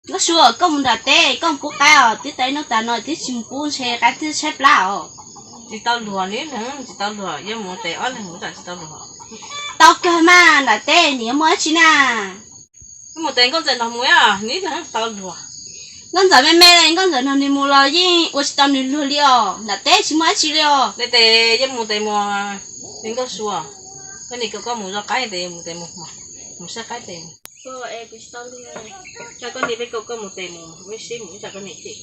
Nkauj Su, koj mus nram teb koj mus pub qaib os, twb tau ib hnub tas no twb tsis mus pub ntshe qaib twb tshaib plab os. Tsis tau luag li, tsis tau luag, yog mus tes ob leeg mus tsam tsis tau luag. Tau kawg mas, nram teb nws yuav muaj dab tsi na. Mus tes Nkauj Ntxawm nrog mus, nws tsis tau luag. Nkauj Ntxawm me me, Nkauj Ntxawm nrog nws mus los yeej ua tsis tau nws luag li os, nram teb tsis muaj dab tsi li os. Tes yog mus tes mus, me Nkauj Su, koj niam kom koj mus zov qaib tes mus tes mus, mus saib qaib tes. Koj niam peb kom koj mus tes mus, ua si mus tsam koj niam cem.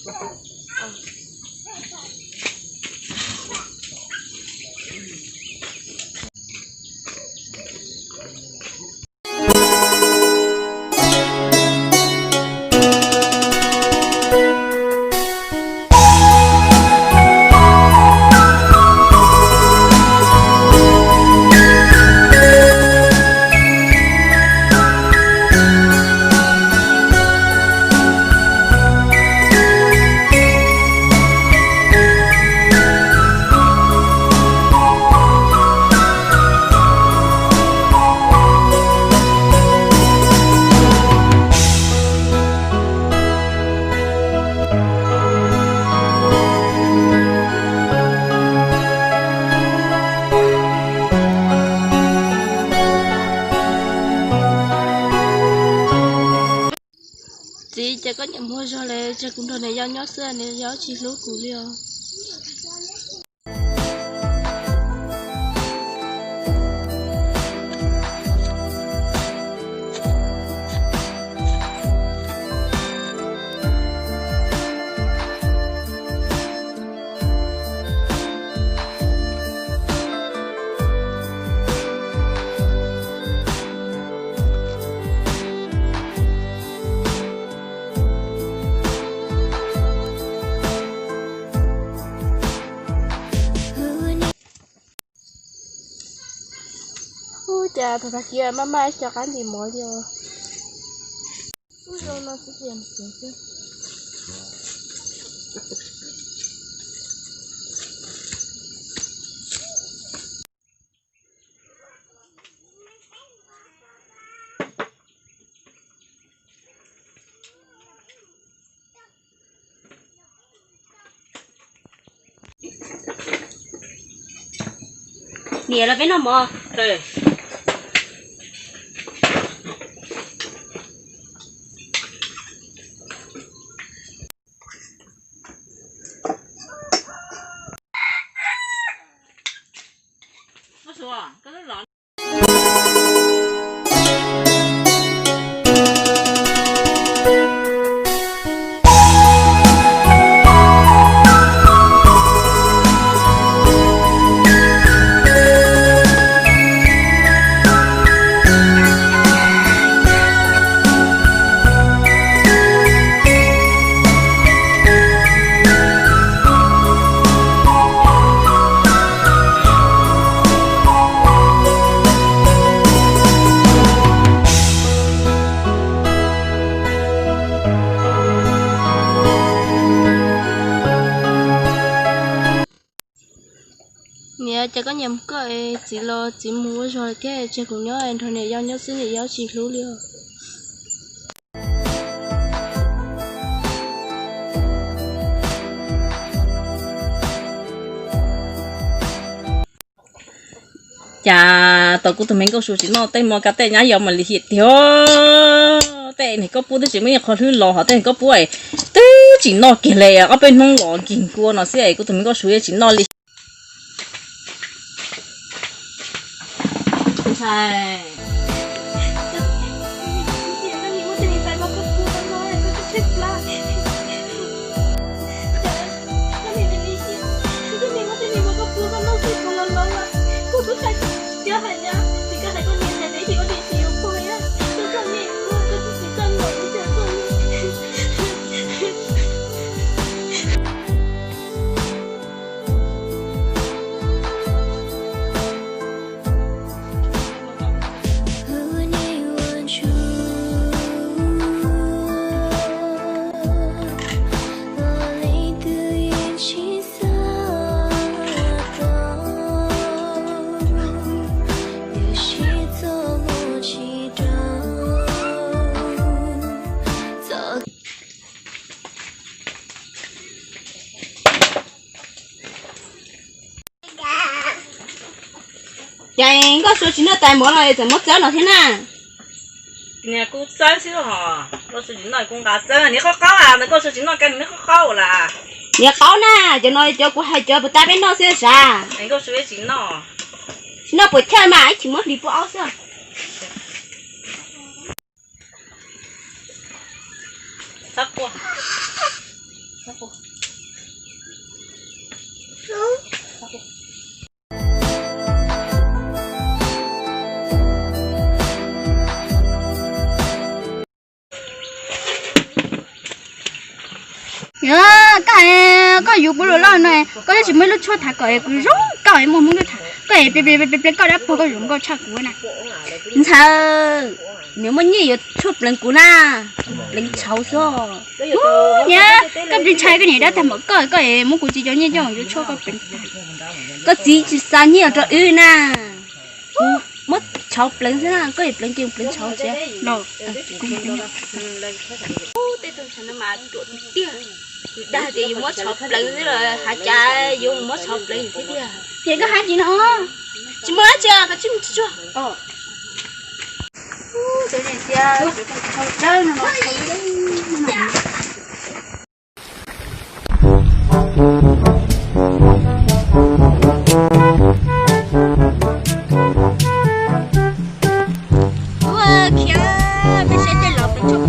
Txiv, cas koj nyiam mus ua zog li, tseg kuv nrog niam yau nyob xwb, niam yau tsis hlub kuv li os. Ub, cas thaum tag kis maj maj ib co qab ntim mov li os. Ub, zoo no xwb tiag. Niam, los peb noj mov. Niam, cas koj nyiam mus koj es txiv los txiv mus ua zog thiab, tseg kuv nyob nrog niam yau nyob xwb, niam yau tsis hlub li os. Cas tau kuv tus me Nkauj Su tsis noj tej mov, kav tej nyab yau mas lim hiam tiag. Tej niag koj pub twb tsis muaj ib qho hlwb los, hos tej niag koj pub twb tsis noj kiag li, ob peb hnub los nkig nkuav no xwb es kuv tus me Nkauj Su yeej tsis noj li. Nkauj Sua tsis noj tais mov no txawm muab txawb no thiab na. Niag kuv txawb xwb os, Nkauj Sua tsis noj kuv nqa txawb, niag qaub qaub, Nkauj Sua tsis noj kawg, niag qaub qaub las. Niag qaub na, cov no cov kuv hais cov puas tab peb noj xwb sav. Nkauj Sua tsis noj. Tsis noj puas chawj mas ib chim muab hlis pub aub xwb. Koj, koj yuav kuv lus loj no, koj twb tsis muaj ib lub tshuaj tham kom kuv zoo nkauj es muaj hmoob lub tham, koj es ple ple ple ple koj dab pog koj zoo nkauj tshaj kuv na. Ntxhais, nws muaj nyiaj yuav tshuaj pleev kuv na, pleev tshauv xwb. Nyab, koj pleev tshauv koj niam dab tag npaum koj, koj es muab kuv txiv cov nyiaj coj yuav tshuaj koj pleev tag. Koj txiv tsis xa nyiaj rau wb na. Kuv muab tshauv pleev xwb na, koj yuav pleev ces pleev tshauv txiav los. Tej tug ntawd mas ruam tiag tiag, dag tias yus muab tshauv pleev xwb los hav cas yuav mus muab tshauv pleev thiab tiag. Ces koj hais li no, tsis muaj dab tsi, koj tsis mus tsis tsuag. Ua khiav, peb saib tej laus pes tsawg,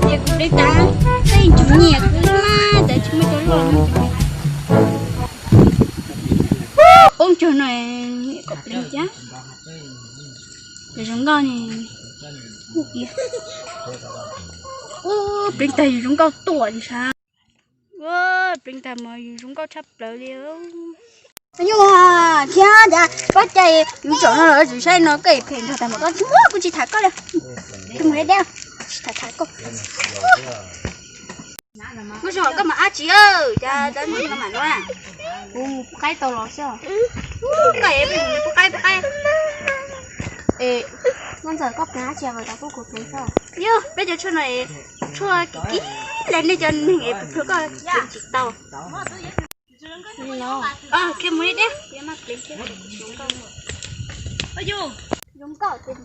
ces kuv peb tas, peb tus nyiam kuv mas tas tsis muaj cov loj. Poob cog no kom pleev thiab. Yus zoo nkauj ne, pleev tag yus zoo nkauj tuaj li sav. Pleev tag mas yus zoo nkauj tshaj plaws li. Nyuj thiab cas pab cai yus tsom no los tsis saib no koj es phem nrog tag mas koj tsis muab kuv tsis tham koj li. Tus mus deb, tsis tham tham koj. Muaj zoo koj mas ab tsi, cas tab no mas no, kuv mus pub qaib tau los xwb. Koj es pub qaib pub qaib. Es, no ntxawm koj pleev ab tsi mas tau kuv kuv pleev xwb. Yog peb cov tshuaj no es tshuaj kim kim li nej cov neeg es pub koj pleev tsis tau. Khiav mus li thiab, zoo nkauj ces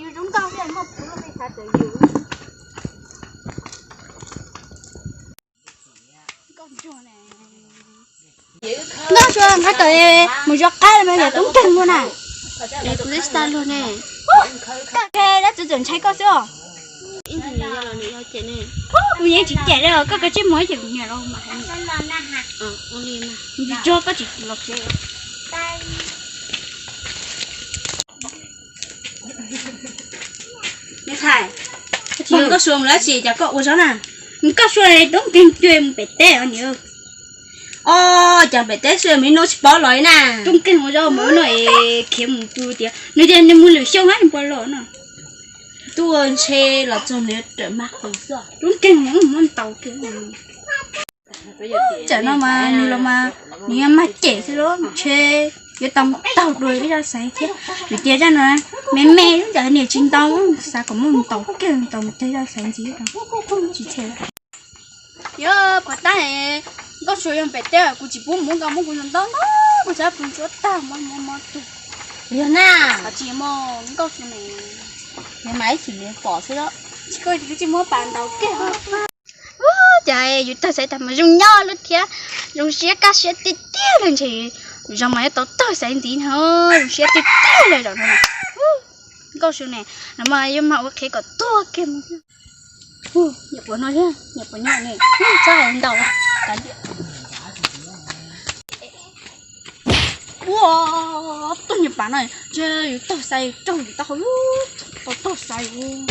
yus zoo nkauj thiab muaj kuv lub peb xav tawm yus. Nkauj Sua nqa tawm mus zov qaib los mas yog tub nkeeg ua na. Kuv twb tsis tau luag ne. Koj dab tsi txawm ntshai koj xwb os. Kuv yeej tsis cem li os, koj kav tsij mus ib ces kuv niam los mas. Tsis tso koj tsis los tsev. Niam ntxhais, Nkauj Sua mus dab tsi cas koj ua zog na? Nkauj Sua tub nkeeg cua mus pem teb os niam. Os, cas pem teb xwb me no tsis paub los li na. Tub nkeeg ua zog mus no es khiav mus tu tias nws tias nws mus lwm xyoo hab nws puas los no. Tub ntshe los txog nws rawm mag qws xwb. Tub nkeeg mus muab ntaus kiag. Tsam no mas nws los mas nws yuav mag cem xwb los ntshe yuav tau mus taug dua ib zaj xaiv thiab. Vim tias zaj no me me lub ntawd niam tsis ntau, xav kom muab ntaus kiag ntaus mus teg zaj xaiv ntxiv tsis them. Yog puas tab, Nkauj Sua yog pem teb kuv tsis pub mus nkaus, muab kuv ntau ntau, kuv xav pw ntsuab tag mob mob mob tug. Yog na, tsis muaj Nkauj Sua ne, yog mas ib chim nws pom xwb los. Tsis koj tsis muab pas ntaus kiag. Ua cas yus tawg xaiv tag mas zoo nyob lub thiab, zoo siab kaj siab tiag tiag li ntshe. Zoo mas yuav tau tawg xaiv ntxiv no, zoo siab tiag tiag li zaum no. Nkauj Sua ne, no mas yuav mag ua qhev kom tuag kiag mus. Nyiam puas no thiab, nyiam puas nyiam ne, txhob hais ntau. Ua, tuag nyiam pas no, ntshe yus tawg xaiv raug yus taub hau, tau tawg xaiv.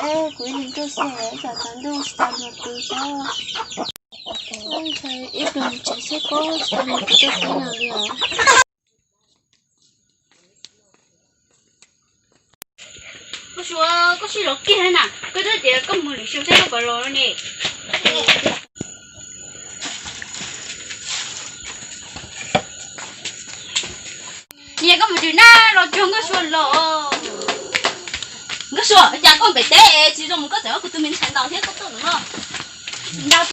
Ej, kuv ib leeg tuaj xwb, tsam tsaus ntuj tsis tau hluas tus xwb. Ntshai ib pliag mus tsev xwb, koj tsis tau hluas tus tuaj peb no li os. Nkauj Sua, koj sib los kiag na, koj twb tias koj mus lwm xyoo thiab koj puas los ne? Niam, koj mus tsis na, los tsuag Nkauj Sua los. Nkauj Sua, cas koj pem teb tsis zoo mus, koj txawm muab kuv tus me ntxhais ntaus thiab koj tuaj no. Ntaus.